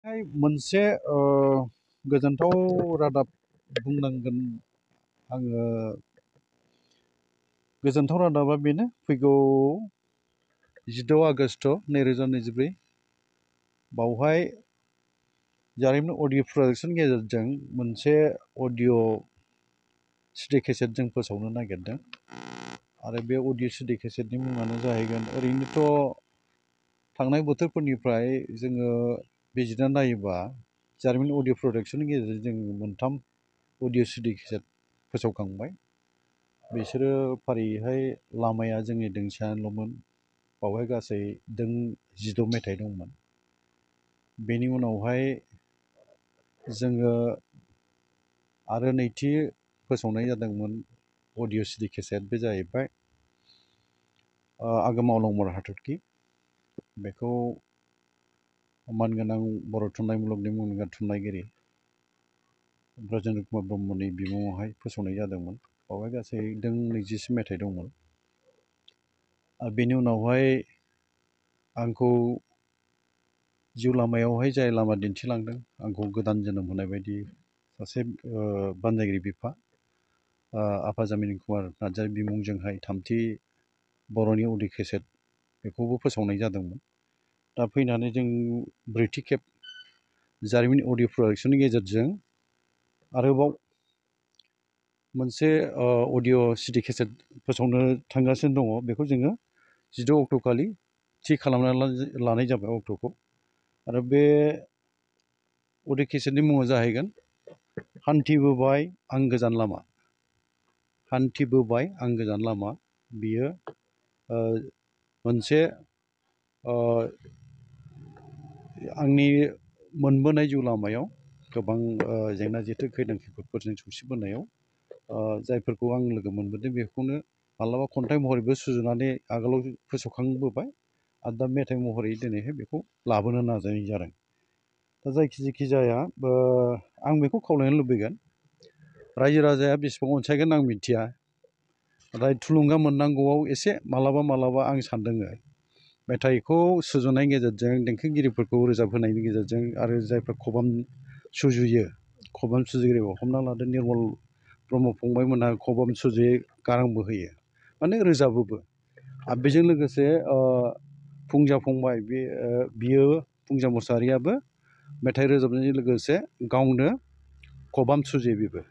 मोनसे गोजोनथाव रादाब बुंनांगोन आङो। गोजोनथाव रादाबा बेनो फैगौ 16 आगष्ट 2024 बावहाय जारिमिन अडिअ प्रजेक्टनि गेजेरजों मोनसे अडिअ सिडि केसेट जों फोसावनो नागिरदों आरो बे अडिअ सिडि केसेटनि मुङानो जाहैगोन। ओरैनोथ' थांनाय बोथोरफोरनिफ्राय जोङो बिजिरना नायोबा जारिमिन अडिअ प्रडाक्शननि गेजेरजों जों मोनथाम अडिअ सिडि केसेट फोसावखांबाय। बिसोरो फारियैहाय लामाया जोंनि दोंसेल'मोन, बावहाय गासै 16 मेथाइ दंमोन। बेनि उनावहाय जोङो आरो नैथि फोसावनाय जादोंमोन अडिअ सिडि केसेट, बे जाहैबाय आगोमा अलंबार हाथरखि। बेखौ मानगोनां बर' थुनलाइ मुलुगनि मुंदांखा थुनलाइगिरि ब्रजेन्द्र कुमार ब्रह्मनि बिमुङावहाय फोसावनाय जादोंमोन। बावहाय गासै 24 मेथाइ दंमोन। आरो बेनि उनावहाय आंखौ जिउ लामायावहाय जाय लामा दिन्थिलांदों, आंखौ गोदान जोनोम होनाय बायदि सासे बानजायगिरि बिफा आफा जामिन कुमार नार्जारि बिमुंजोंहाय थामथि बर'नि अडिअ केसेट बेखौबो फोसावनाय जादोंमोन। दा फैनानै जों ब्रैथि खेब जारिमिन अडिअ प्रडाक्शननि गेजेरजों आरोबाव मोनसे अडिअ सिडि केसेट फोसावनो थांगासिनो दङ। बेखौ जोङो 16 अक्ट' खालि थि खालामना लानाय जाबाय अक्ट'खौ। आरो बे अडिअ केसेटनि मुङा जाहैगोन हान्थिबोबाय आं गोजान लामा। हान्थिबोबाय आं गोजान लामा बियो मोनसे आंनि मोनबोनाय जिउ लामायाव गोबां जेंना जेथो खैदां खैफोदफोरजों सौसिबोनायाव जायफोरखौ आं लोगो मोनबोदों बेखौनो मालाबा खन्थाइ महरैबो सुजुनानै आगोलाव फोसावखांबोबाय आरो दा मेथाइ महरै दिनैहाय बेखौ लाबोनो नाजानाय जादों। दा जायखि जाया आं बेखौ खावलायनो लुबैगोन, रायजो राजाया बेसेबां अनसायगोन आं मिथिया, नाथाय थुलुंगा मोननांगौआव एसे मालाबा आं सानदों मेथाइखौ सुजुनायनि गेजेरजों, देंखोगिरिफोरखौ रोजाबहोनायनि गेजेरजों आरो जायफ्रा खबाम सुजुयो, खबाम सुजुगिरिखौ हमना लादो निर्मल ब्रह्म फंबायमोनहा खबाम सुजुयो, गारांबो होयो, माने रोजाबोबो। आरो बेजों लोगोसे फुंजा फंबाय बियो फुंजा मुसाहारियाबो मेथाइ रोजाबनायजों लोगोसे गावनो खबाम सुजुयो, बेबो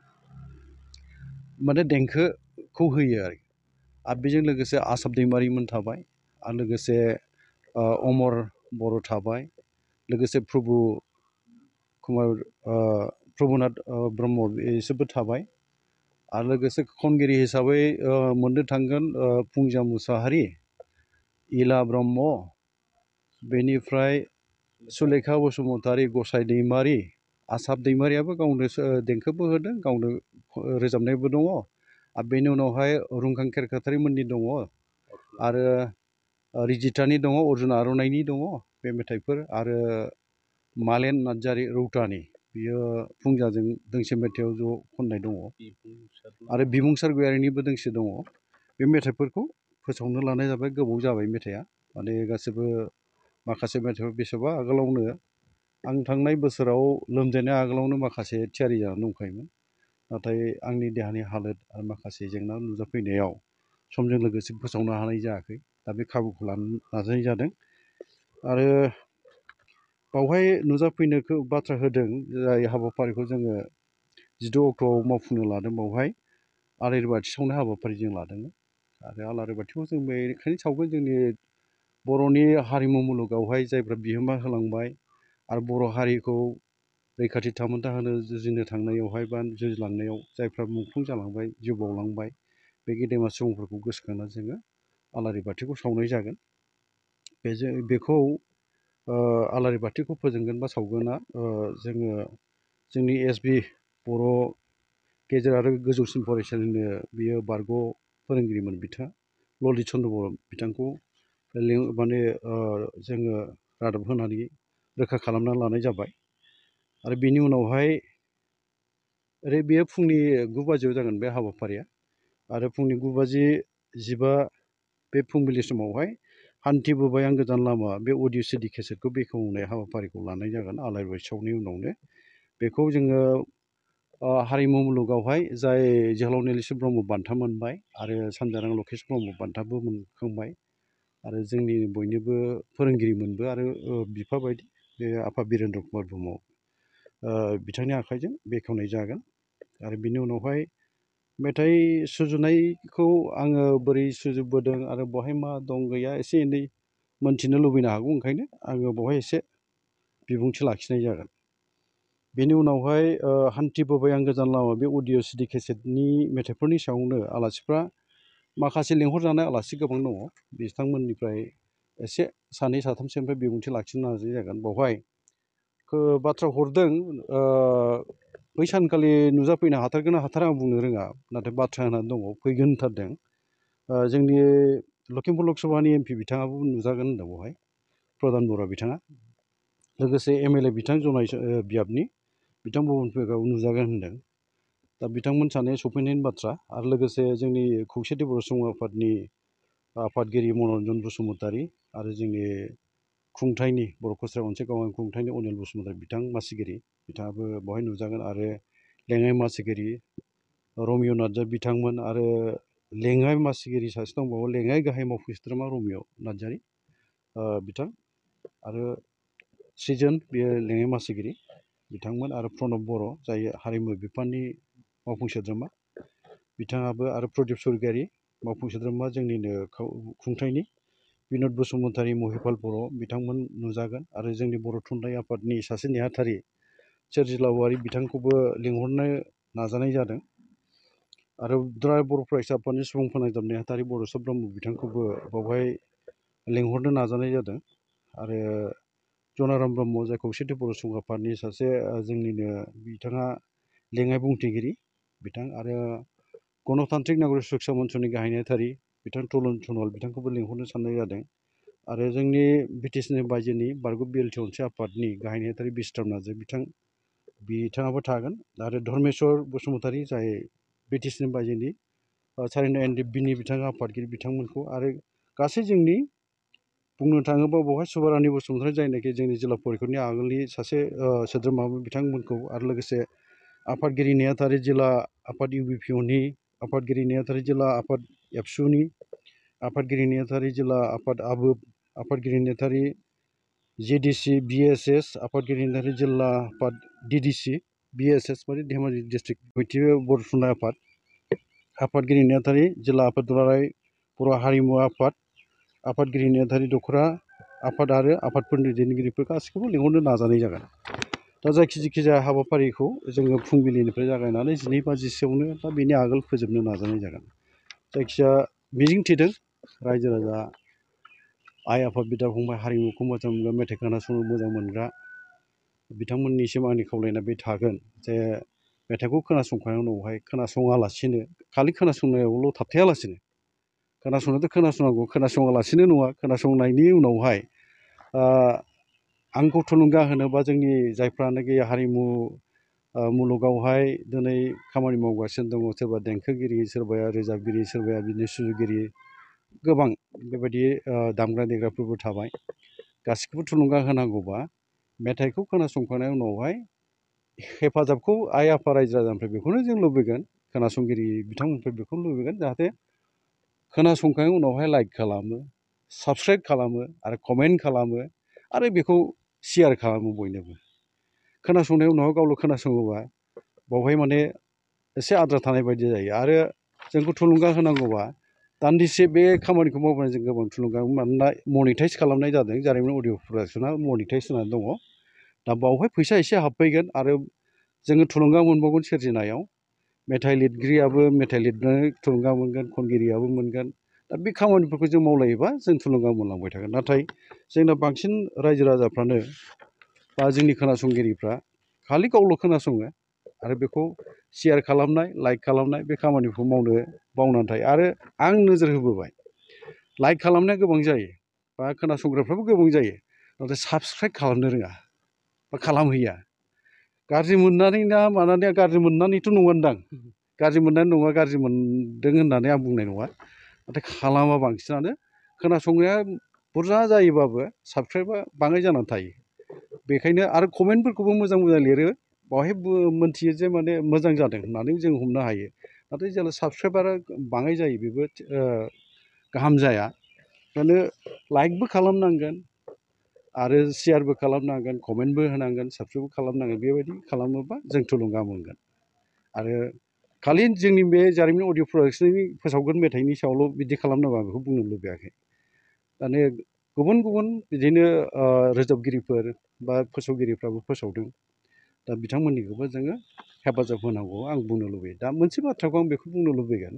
माने देंखोखौ होयो आरो बेजों लोगोसे आसाब दैमारिमोन थाबाय, आरो लोगोसे अमर बर' थाबाय, लोगोसे प्रभुनाथ ब्रह्म बिसोरबो थाबाय। आरो लोगोसे खनगिरि हिसाबै मोननो थांगोन फुंजा मुसाहारि, इला ब्रह्म, बेनिफ्राय सुलेखा बसुमतारी, गसाइ दैमारि, आसाब दैमारियाबो गावनो देंखोबो होदों, गावनो रोजाबनायबो दङ। आरो बेनि उनावहाय रुंखां खेरखातारिमोननि दङ, आरो रिजितानि दङ, अर्जुन आर'नाइनि दङ बे मेथाइफोर। आरो मालेन नार्जारि रौतानि, बियो फुंजाजों दोंसे मेथाइआव ज' खननाय दङ। आरो बिबुंसार गयारिनिबो दोंसे दङ। बे मेथाइफोरखौ फोसावनो लानाय जाबाय। गोबाव जाबाय मेथाइआ, माने गासैबो माखासे मेथाइफोर बेसेबा आगोलावनो आं थांनाय बोसोराव लोमजानाय आगोलावनो माखासे थियारि जानानै दंखायोमोन, नाथाय आंनि देहानि हालोद आरो माखासे जेंना नुजाफैनायाव समजों लोगोसे फोसावनो हानाय जायाखै। दा बे खाबुखौ लानो नाजानाय जादों। आरो बावहाय नुजाफैनो बाथ्रा होदों, जाय हाबाफारिखौ जोङो 16 अक्ट'आव मावफुंनो लादों, बावहाय आलारि बाथि सावनाय हाबाफारि जों लादोंमोन। आरो आलारि बाथिखौ जों बेनिखायनो सावगोन, जोंनि बर'नि हारिमु मुलुगावहाय जायफ्रा बिहोमा होलांबाय आरो बर' हारिखौ रैखाथि थामोन्था होनो जुजिनो थांनायावहाय बा जुजिलांनायाव जायफ्रा मुंख्लं जालांबाय, जिउ बावलांबाय, बे गेदेमा सुबुंफोरखौ गोसोखांना जोङो आलारि बाथिखौ सावनाय जागोन। बेखौ आलारि बाथिखौ फोजोंगोन बा सावगोना जोङो जोंनि एसबि बर' गेजेर आरो गोजौसिन फरायसालिनि बियो बारग' फोरोंगिरिमोन बिथाङा ललित चन्द्र बर' बिथांखौ माने जोङो रादाब होनानै रोखा खालामना लानाय जाबाय। आरो बेनि उनावहाय बेयो फुंनि 9 बाजियाव जागोन बे हाबाफारिया। आरो फुंनि 9:15 बे फुंबिलि समावहाय हान्थिबोबाय आं गोजान लामा बे अडिअ सिडि केसेटखौ बेखेवनाय हाबाफारिखौ लानाय जागोन आलायबाय सावनि उनावनो बेखौ जोङो हारिमु मुलुगावहाय जाय जोहोलाव नीलेश्वर ब्रह्म बान्था मोनबाय आरो सानजारां लकेश ब्रह्म बान्थाबो मोनखांबाय आरो जोंनि बयनिबो फोरोंगिरिमोनबो आरो बिफा बायदि बे आफा बिरेन्द्र कुमार ब्रह्म बिथांनि आखाइजों बेखेवनाय जागोन आरो बिनि उनावहाय मेथाइ सुजुनायखौ आङो बोरै सुजुबोदों आरो बहाय मा दं गैया एसे एनै मोनथिनो लुबैनो हागौ ओंखायनो आङो बहाय एसे बिबुंथि लाखिनाय जागोन बेनि उनावहाय हान्थिबोबाय आं गोजान लामा बे अडिअ सिडि केसेटनि मेथाइफोरनि सायावनो आलासिफ्रा माखासे लेंहरजानाय आलासि गोबां दङ बिथांमोननिफ्राय एसे सानै साथामसोनिफ्राय बिबुंथि लाखिनो नाजानाय जागोन बावहाय बाथ्रा हरदों बै सानखालि नुजाफैनो हाथारगोन ना हाथारा आं बुंनो रोङा नाथाय बाथ्रा होनानै दङ फैगोन होनथारदों जोंनि लखिमपुर लकसभानि एमपि बिथाङाबो नुजागोन होनदों बेवहाय प्रधान बर' बिथाङा लोगोसे एमएलए बिथां जनाय बियाबनि बिथां भुबन पेगाव नुजागोन होनदों दा बिथांमोन सानैया सफैनायनि बाथ्रा आरो लोगोसे जोंनि खौसेथि बर' सुबुं आफादनि आफादगिरि मनरन्जन बसुमतारी आरो जोंनि खुंथायनि बर' खसारि अनसाय गावान खुंथायनि अनिल बसुमतारी बिथां मासिगिरि बिथाङाबो बेवहाय नुजागोन आरो लेङाइ मासिगिरि रमिय' नार्जारी बिथांमोन आरो लेङाइ मासिगिरि सासे दंबावो लेङाइ गाहाय मावफुं सोद्रोमा रमिय' नार्जारी बिथां आरो सृजोन बेयो लेङाइ मासिगिरि बिथांमोन आरो प्रणब बर' जाय हारिमु बिफाननि मावफुं सोद्रोमा बिथाङाबो आरो प्रदीप स्वर्गियारी मावफुं सोद्रोमा जोंनिनो खुंथायनि बिनद बसुमतारी महिपाल बर' बिथांमोन नुजागोन आरो जोंनि बर' थुनलाइ आफादनि सासे नेहाथारि सोरजिला औवारी बिथांखौबो लिंहरनो नाजानाय जादों आरो दुलाराय बर' फरायसा आफादनि सुबुं फोनांजाब नेहाथारि बड'सा ब्रह्म बिथांखौबो बावहाय लिंहरनो नाजानाय जादों आरो जनाराम ब्रह्म जाय खौसेथि बर' सुबुं आफादनि सासे जोंनिनो बिथाङा लेङाइ बुंथिगिरि बिथां आरो गणतान्त्रिक नागरिक सुरक्षा मन्चनि गाहाय नेहाथारि बिथां तुलन सनवाल बिथांखौबो लिंहरनो साननाय जादों आरो जोंनि बिटिसिनि बायजोनि बारग' बिएलटि अनसाय आफादनि गाहाय नेहाथारि बिस्तार नार्जारी बिथाङाबो थागोन आरो धर्मेश्वर बसुमतारी जाय बिटिसिनि बायजोनि सारिना एनडिएफबिनि बिथाङा आफादगिरि बिथांमोनखौ आरो गासै जोंनि बुंनो थाङोबा बेवहाय सुभारानि बसुमतारी जायनाखि जोंनि जिल्ला परिषदनि आगोलनि सासे सोद्रोमामोन बिथांमोनखौ आरो लोगोसे आफादगिरि नेहाथारि जिल्ला आफाद इउबिपिअनि आफादगिरि नेहाथारि जिल्ला आफाद एबसुनि आफादगिरि नेहाथारि जिल्ला आफाद आबोब आफादगिरि नेहाथारि जेडिसि बिएसएस आफादगिरि नेहाथारि जिल्ला आफाद डिडिसि बिएसएस माने धेमाजि डिस्ट्रिक्ट कमिटि बर' थुनलाइ आफाद आफादगिरि नेहाथारि जिल्ला आफाद दुलाराय बर' हारिमु आफाद आफादगिरि नेहाथारि दख'रा आफाद आरो आफादफोरनि दैदेनगिरिफोर गासैखौबो लिंहरनो नाजानाय जागोन दा जायखि जाया हाबाफारिखौ जोङो फुंबिलिनिफ्राय जागायनानै 12 बाजिसोआवनो बा बेनि आगोल फोजोबनो नाजानाय जागोन जायखिजाया मिजिं थिदों रायजो राजा आइ आफा बिदा फंबाय हारिमुखौ मोजां मोनग्रा मेथाइ खोनासंनो मोजां मोनग्रा बिथांमोननिसिम आंनि खावलायनाय बे थागोन जे मेथाइखौ खोनासंखांनायनि उनावहाय खोनासङालासिनो खालि खोनासंनायावल' थाबथायालासिनो खोनासंनायाथ' खोनासंनांगौ खोनासङालासिनो नङा खोनासंनायनि उनावहाय आंखौ थुलुंगा होनोबा जोंनि जायफ्रानोखि हारिमु मुलुगावहाय दिनै खामानि मावगासिनो दङ सोरबा देंखोगिरि सोरबाया रोजाबगिरि सोरबाया बिदिनो सुजुगिरि गोबां बेबायदि दामग्रा देग्राफोरबो थाबाय गासिखौबो थुलुंगा होनांगौबा मेथाइखौ खोनासंखांनायनि उनावहाय हेफाजाबखौ आइ आफा रायजो राजानिफ्राय बेखौनो जों लुबैगोन खोनासंगिरि बिथांमोननिफ्राय बेखौनो लुबैगोन जाहाथे खोनासंखांनायनि उनावहाय लाइक खालामो साबसक्राइब खालामो आरो कमेन्ट खालामो आरो बेखौ शेयार खालामो बयनोबो खोनासंनायनि उनाव गावल' खोनासङोबा बावहाय माने एसे आद्रा थानाय बायदि जायो आरो जोंखौ थुलुंगा होनांगौबा दान्दिसे बे खामानिखौ मावबानो जों गोबां थुलुंगा मानोना मनिटाइज खालामनाय जादों जारिमिन अडिअ प्रडाक्सना मनिटाइज जानानै दङ दा बावहाय फैसा एसे हाबफैगोन आरो जोङो थुलुंगा मोनबावगोन सोरजिनायाव मेथाइ लिरगिरियाबो मेथाइ लिरनो थुलुंगा मोनगोन खनगिरियाबो मोनगोन दा बे खामानिफोरखौ जों मावलायोबा जों थुलुंगा मोनलांबाय थागोन नाथाय जोंना बांसिन रायजो राजाफ्रानो बा जोंनि खोनासंगिरिफ्रा खालि गावल' खोनासङो आरो बेखौ शेयार खालामनाय लाइक खालामनाय बे खामानिखौ मावनो बावनानै थायो आरो आं नोजोर होबोबाय लाइक खालामनाया गोबां जायो बा खोनासंग्राफ्राबो गोबां जायो नाथाय साबसक्राइब खालामनो रोङा बा खालामहैया गाज्रि मोननानै ना मानानै गाज्रि मोननानैथ' नङादां गाज्रि मोननानै नङा गाज्रि मोनदों होननानै आं बुंनाय नङा नाथाय खालामा बांसिनानो खोनासंनाया बुरजा जायोबाबो साबस्क्राइबा बाङाय जानानै थायो बेखायनो आरो कमेन्टफोरखौबो मोजां मोजां लिरो बावहाय मोनथियो जे माने मोजां जादों होननानै जों हमनो हायो नाथाय जेला साबस्क्राइबारा बाङाय जायो बेबो गाहाम जाया बेखायनो लाइकबो खालामनांगोन आरो शेयारबो खालामनांगोन कमेन्टबो होनांगोन साबस्क्राइबबो खालामनांगोन बेबायदि खालामोबा जों थुलुंगा मोनगोन आरो खालि जोंनि बे जारिमिन अडिअ प्रडाक्शननि फोसावगोन मेथाइनि सायावल' बिदि खालामनांगौ आं बेखौ बुंनो लुबैयाखै माने गुबुन गुबुन बिदिनो रोजाबगिरिफोर बा फोसावगिरिफ्राबो फोसावदों दा बिथांमोननिखौबो जोङो हेफाजाब होनांगौ आं बुंनो लुबैयो दा मोनसे बाथ्राखौ आं बेखौ बुंनो लुबैगोन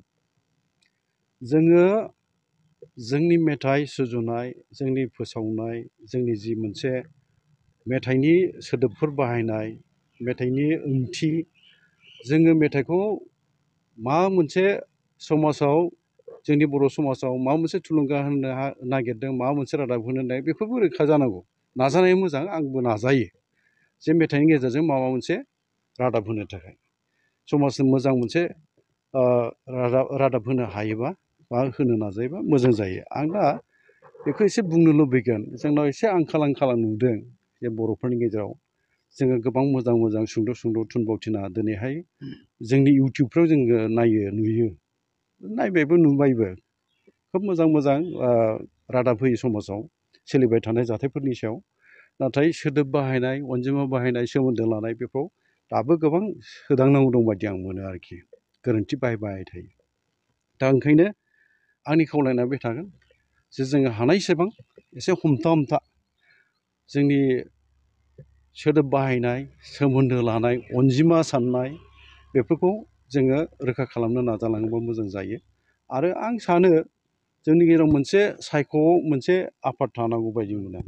जोङो जोंनि मेथाइ सुजुनाय जोंनि फोसावनाय जोंनि जि मोनसे मेथाइनि सोदोबफोर बाहायनाय मेथाइनि ओंथि जोङो मेथाइखौ मा मोनसे समाजाव जोंनि बर' समाजाव माबा मोनसे थुलुंगा होनो नागिरदों माबा मोनसे रादाब होनो नागिरदों बेफोरबो रोखा जानांगौ नाजानाया मोजां आंबो नाजायो जे मेथाइनि गेजेरजों माबा मोनसे रादाब होनो थाखाय समाजनो मोजां मोनसे रादाब होनो हायोबा बा होनो नाजायोबा मोजां जायो आं दा बेखौ एसे बुंनो लुबैगोन जोंनाव एसे आंखाल नुदों जे बर'फोरनि गेजेराव जोङो गोबां मोजां मोजां सुंद' सुंद' थुनफावथिना दिनैहाय जोंनि इउटुबफ्राव जोङो नुयो नायबायबो नुबायबो खोब मोजां मोजां रादाब होयो समाजाव सोलिबाय थानाय जाथायफोरनि सायाव नाथाय सोदोब बाहायनाय अनजिमा बाहायनाय सोमोन्दो लानाय बेफोराव दाबो गोबां सोदांनांगौ दं बायदि आं मोनो आरोखि गोरोन्थि बाहायबाय थायो दा ओंखायनो आंनि खावलायनाया बे थागोन जे जोङो हानायसेबां एसे हमथा जोंनि सोदोब बाहायनाय सोमोन्दो लानाय अनजिमा साननाय बेफोरखौ जोङो रोखा खालामनो नाजालाङोबा मोजां जायो आरो आं सानो जोंनि गेजेराव मोनसे आफाद थानांगौ बायदि मोनो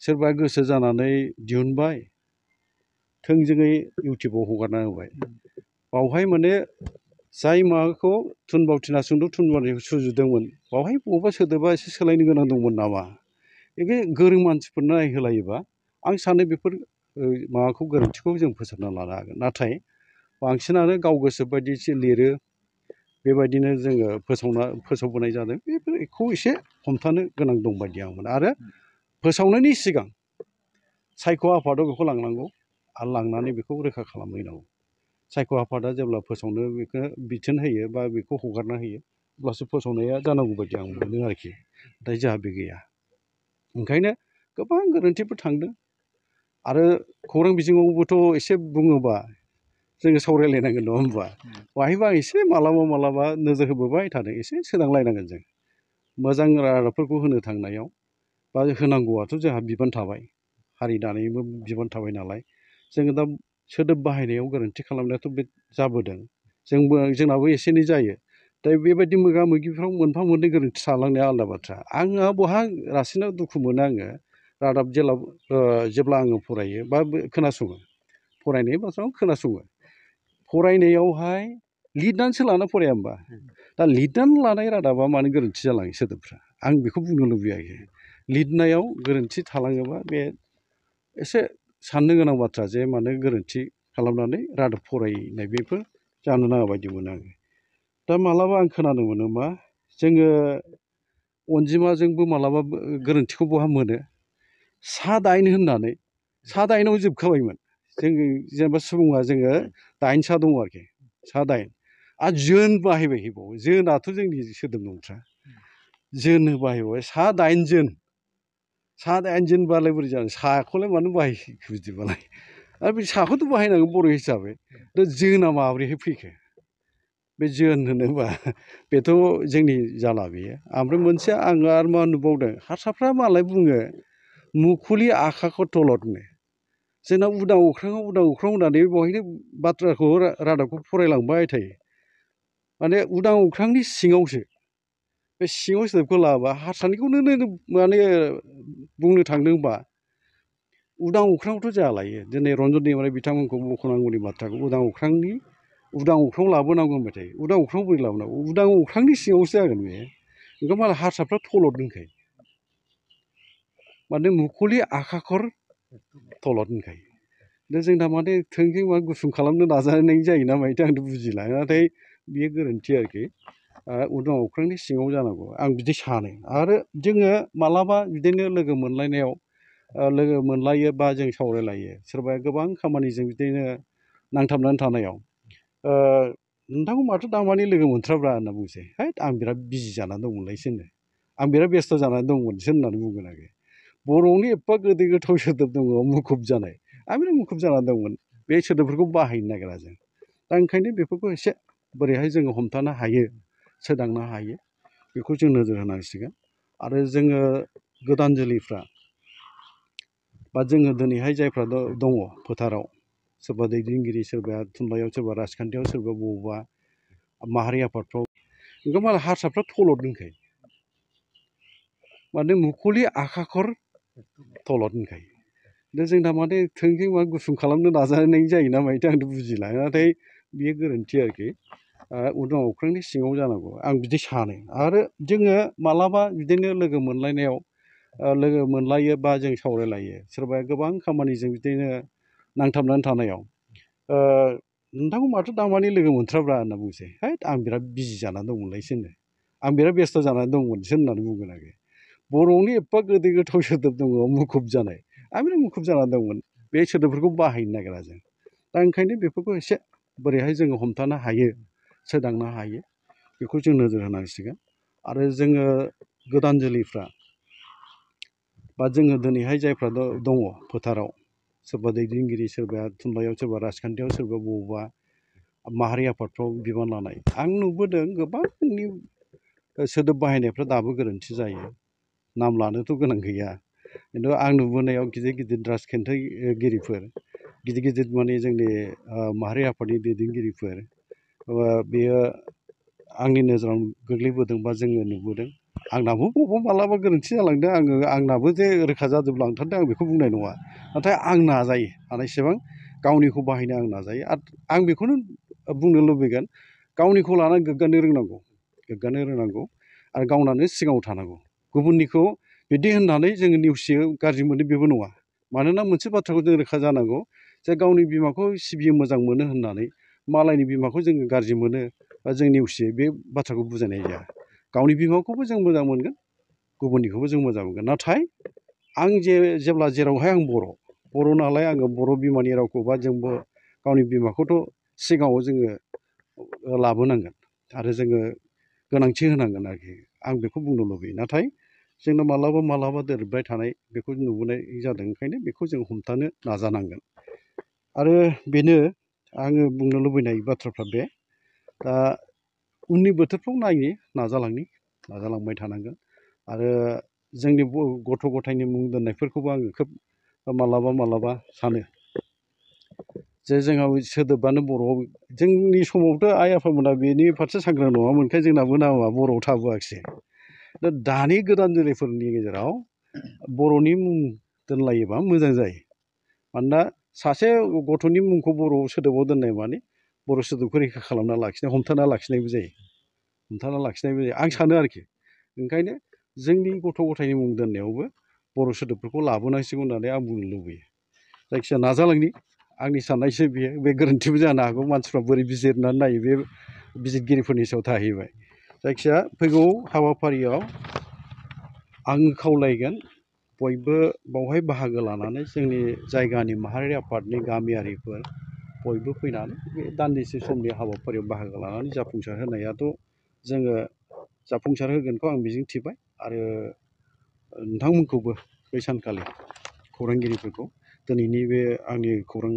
सोरबा गोसो जानानै दिहुनबाय थोंजोङै इउटुबाव हगारना होबाय बावहाय माने जाय माबाखौ थुनफावथिना सुंद' थुनफावथिना सुजुदोंमोन बावहाय बबेबा सोदोबा एसे सोलायनो गोनां दंमोन नामा बेखौ गोरों मानसिफोरनो नायहोलायोबा आं सानो बेफोर माबाखौ गोरोन्थिखौ जों फोसाबना लानो हागोन नाथाय बांसिनानो गाव गोसो बायदिसो लिरो बेबायदिनो जोङो फोसावबोनाय जादों बेखौ एसे हमथानो गोनां दं बायदि आं मोनो आरो फोसावनायनि सिगां सायख' आफादाव बेखौ लांनांगौ आरो लांनानै बेखौ रोखा खालामहैनांगौ सायख' आफादा जेब्ला फोसावनो बेखौ बिथोन होयो बा बेखौ हगारना होयो अब्लासो फोसावनाया जानांगौ बायदि आं मोनो आरोखि नाथाय जोंहा बे गैया ओंखायनो गोबां गोरोन्थिफोर थांदों आरो खौरां बिजोङावबोथ' एसे बुङोबा जोङो सावरायलायनांगोन नङा होमबा बाहायबा एसे मालाबा नोजोर होबोबाय थादों एसे सोदांलायनांगोन जों मोजां रादाबफोरखौ होनो थांनायाव बा होनांगौआथ' जोंहा बिबान थाबाय हारि दानायनिबो बिबान थाबाय नालाय जोङो दा सोदोब बाहायनायाव गोरोन्थि खालामनायाथ' बे जाबोदों जोंनाबो एसे एनै जायो दा बेबायदि मोगा मोगिफ्राव मोनफा मोननै गोरोन्थि थालांनाया आलादा बाथ्रा आंहा बहा रासिनाव दुखु मोनो आङो रादाब जेब्ला आङो फरायो बा खोनासङो फरायनाय बाथ्राखौ खोनासङो फरायनायावहाय लिरनानैसो लाना फराया होमबा दा लिरनानै लानाय रादाबा मानो गोरोन्थि जालाङो सोदोबफ्रा आं बेखौ बुंनो लुबैयाखै लिरनायाव गोरोन्थि थालाङोबा बे एसे साननो गोनां बाथ्रा जे मानो गोरोन्थि खालामनानै रादाब फरायनाय बेफोर जानो नाङा बायदि मोनो आङो दा मालाबा आं खोनानो मोनो मा जोङो अनजिमाजोंबो मालाबा गोरोन्थिखौ बहा मोनो 7-8 होननानै 7-8आव जोबखाबायमोन जोङो जेनेबा सुबुङा जोङो 8 दङ आरोखि 7-8 आरो जोन बाहायबाय जोनाथ' जोंनि सोदोब नंथ्रा जोन बाहायबाय 7-8 जोन 7-8 जोनबालाय बोरै जानो साखौलाय मानो बाहायखो बिदिबालाय आरो बे साखौथ' बाहायनांगौ बर' हिसाबै दा जोना माब्रैहाय फैखो बे जोन होनोबा बेथ' जोंनि जाला बेयो ओमफ्राय मोनसे आङो आरो मा नुबावदों हारसाफ्रा मालाय बुङो मुखुलि आखाखौ थलदनो जोंना उदां अख्राङाव होननानै बेवहायनो बाथ्राखौ रादाबखौ फरायलांबाय थायो माने उदां अख्रांनि सिङावसो बे सिङाव सोदोबखौ लाबा हारसानिखौनो माने बुंनो थांदोंबा उदां अख्राङावथ' जोंहा लायो दिनै रन्जन दैमारि बिथांमोनखौ मख'नांगौनि बाथ्राखौ उदां अख्राङाव लाबोनांगौ होनबाय थायो उदां अख्राङाव बोरै लाबोनांगौ उदां अख्रांनि सिङावसो जागोन बे ओंखाय मालाय हारसाफ्रा थलद होनखायो माने मुखुलि आखाखर थलद होनखायो दा जोंना माने थोंजों गुसुं खालामनो नाजानाय जायो ना मायोथाय आंथ' बुजिला नाथाय बियो गोरोन्थि आरोखि उदां अख्रांनि सिङाव जानांगौ आं बिदि सानो। आरो जोङो मालाबा बिदिनो लोगो मोनलायनायाव लोगो मोनलायो बा जों सावरायलायो सोरबाया गोबां खामानिजों बिदिनो नांथाबनानै थानायाव नोंथांखौ माथो दामानि लोगो मोनथ्राब्रा होनना बुंसै, हैद आं बिराद बिजि जानानै दंमोनलायसो होनो, आं बिराद बेस्थ' जानानै दंमोनसो होननानै बुंगोन आरो। बर'नि एफा गोदै गोथाव सोदोब दङ मुखुब जानाय, आं बिराद मुखुब जानानै दंमोन, बे सोदोबफोरखौ बाहायनो नागिरा जों। दा ओंखायनो बेफोरखौ एसे बोरैहाय जोङो हमथानो हायो, सोदांनो हायो, बेखौ जों नोजोर होनांसिगोन। आरो जोङो गोदान जोलैफ्रा बा जोङो दिनैहाय जायफ्रा दङ फोथाराव, सोरबा दैदेनगिरि, सोरबाया थुनलाइयाव, सोरबा राजखान्थियाव, सोरबा बबेबा माहारि आफादफ्राव, ओंखाम मालाय हारसाफ्रा थलद होनखायो, माने मुखुलि आखाखर थलद होनखायो। दा जोंना माने थोंजों मा गुसुं खालामनो नाजानाय जायो ना मायोथाय आंथ' बुजिला, नाथाय बेयो गोरोन्थि आरोखि। उदां अख्रांनि सिङाव जानांगौ आं बिदि सानो। आरो जोङो मालाबा बिदिनो लोगो मोनलायनायाव लोगो मोनलायो बा जों सावरायलायो सोरबाया गोबां खामानिजों बिदिनो नांथाबनानै थानायाव नोंथांखौ माथो दामानि लोगो मोनथ्राब्रा होनना बुंसै, हैद आं बिराद बिजि जानानै दंमोनलायसो होनो, आं बिराद बेस्थ' जानानै दंमोनसो होननानै बुंगोन आरो। बर'नि एफा गोदै गोथाव सोदोब दङ मुखुब जानाय, आं बिराद मुखुब जानानै दंमोन, बे सोदोबफोरखौ बाहायनो नागिरा जों। दा ओंखायनो बेफोरखौ एसे बोरैहाय जोङो हमथानो हायो, सोदांनो हायो, बेखौ जों नोजोर होनांसिगोन। आरो जोङो गोदान जोलैफ्रा बा जोङो दिनैहाय जायफ्रा दङ फोथाराव, सोरबा दैदेनगिरि, सोरबाया थुनलाइयाव, सोरबा राजखान्थियाव, सोरबा बबेबा माहारि आफादफ्राव बिबान लानाय, आं नुबोदों गोबांनि सोदोब बाहायनायफ्रा दाबो गोरोन्थि जायो। नाम लानोथ' गोनां गैया, खिन्थु आं नुबोनायाव गिदिर गिदिर राजखान्थिगिरिफोर, गिदिर गिदिर माने जोंनि माहारि आफादनि दैदेनगिरिफोर, बेयो आंनि नोजोराव गोग्लैबोदों बा जोङो नुबोदों। आंनाबो बबावबा मालाबा गोरोन्थि जालांदों, आंनाबो जे रोखा जाजोबलांथारदों आं बेखौ बुंनाय नङा, नाथाय आं नाजायो हानायसेबां गावनिखौ बाहायनो आं नाजायो। आरो आं बेखौनो बुंनो लुबैगोन, गावनिखौ लानानै गोग्गानो रोंनांगौ, गोग्गानो रोंनांगौ, आरो गावनानो सिगाङाव थानांगौ। गुबुननिखौ बिदि होननानै जोङो नेवसियो, गाज्रि मोनो, बेबो नङा। मानोना मोनसे बाथ्राखौ जों रोखा जानांगौ जे गावनि बिमाखौ सिबियो, मोजां मोनो होननानै मालायनि बिमाखौ जोङो गाज्रि मोनो बा जों नेवसियो, बे बाथ्राखौ बुजायनाय जाया। गावनि बिमाखौबो जों मोजां मोनगोन, गुबुननिखौबो जों मोजां मोनगोन। नाथाय आं जेब्ला जेरावहाय आं बर' नालाय, आङो बर' बिमानि रावखौ बा जोंबो गावनि बिमाखौथ' सिगाङाव जोङो लाबोनांगोन आरो जोङो गोनांथि होनांगोन आरोखि, आं बेखौ बुंनो लुबैयो। नाथाय जोंनो मालाबा दोरोदबाय थानाय बेखौ नुबोनाय जादों, ओंखायनो बेखौ जों हमथानो नाजानांगोन। आरो बेनो आङो बुंनो लुबैनाय बाथ्राफ्रा बे। दा उननि बोथोरफ्राव नाजालांबाय थानांगोन। आरो जोंनि गथ' गथायनि मुं दोननायफोरखौबो आङो खोब मालाबा सानो जे जोंहा सोदोबानो बर'आव, जोंनि समावथ' आइ आफामोना बेनि फारसे सांग्रां नङामोनखाय जोंनाबो नामा बर'आव थाबोआखिसै। दानि गोदान जोलैफोरनि गेजेराव बर'नि मुं दोनलायोबा मोजां जायो। मानोना सासे गथ'नि मुंखौ बर' सोदोबाव दोननाय माने बर' सोदोबखौ रैखा खालामना लाखिनाय, हमथाना लाखिनायबो जायो, आं सानो आरोखि। ओंखायनो जोंनि गथ' गथायनि मुं दोननायावबो बर' सोदोबफोरखौ लाबोनांसिगौ होननानै आं बुंनो लुबैयो। जायखिजाया नाजालांनि, आंनि साननायसो बियो, बे गोरोन्थिबो जानो हागौ, मानसिफ्रा बोरै बिजिरनानै नायो बे बिजिरगिरिफोरनि सायाव थाहैबाय। जायखिजाया फैगौ हाबाफारियाव आं खावलायगोन बयबो बावहाय बाहागो लानानै जोंनि जायगानि माहारि आफादनि गामियारिफोर बयबो फैनानै बे दान्दिसे समनि हाबाफारियाव बाहागो लानानै जाफुंसार होनायाथ' जोङो जाफुंसार होगोनखौ आं मिजिंथिबाय। आरो नोंथांमोनखौबो बै सानखालि खौरांगिरिफोरखौ दिनैनि बे आंनि खौरां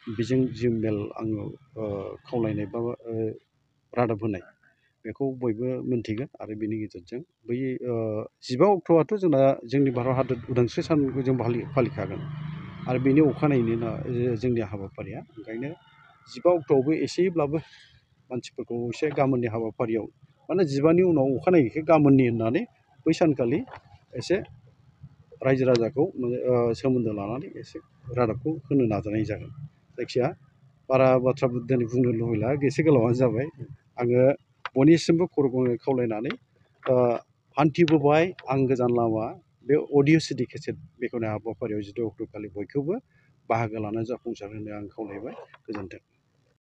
बिजों जि मेल आङो खावलायनाय बा रादाब होनाय, बेखौ बयबो मोनथिगोन। आरो बेनि गेजेरजों बै 15 अक्ट'आथ' जोंनि भारत हादर उदांस्रि सानखौ जों फालिखागोन, आरो बेनि अखानायैनो जोंनि हाबाफारिया। ओंखायनो 15 अक्ट'आवबो एसेब्लाबो मानसिफोरखौ एसे गाबोननि हाबाफारियाव, माने 15नि उनाव अखानायैखाय गाबोननि होननानै बै सानखालि एसे रायजो राजाखौ सोमोन्दो लानानै एसे रादाबखौ होनो नाजानाय जागोन। जायखिया बारा बाथ्रा दिनै बुंनो लुबैला, एसे गोलावानो जाबाय। आङो बयनिसिमबो खर'गङै खावलायनानै हान्थिबोबाय आं गोजान लामा, बे अडिअ' CD केसेट बेखेवनाय हाबाफारियाव 16 अक्ट' खालि बयखौबो बाहागो लानानै जाफुंसार होनो आं खावलायबाय। गोजोन्थों।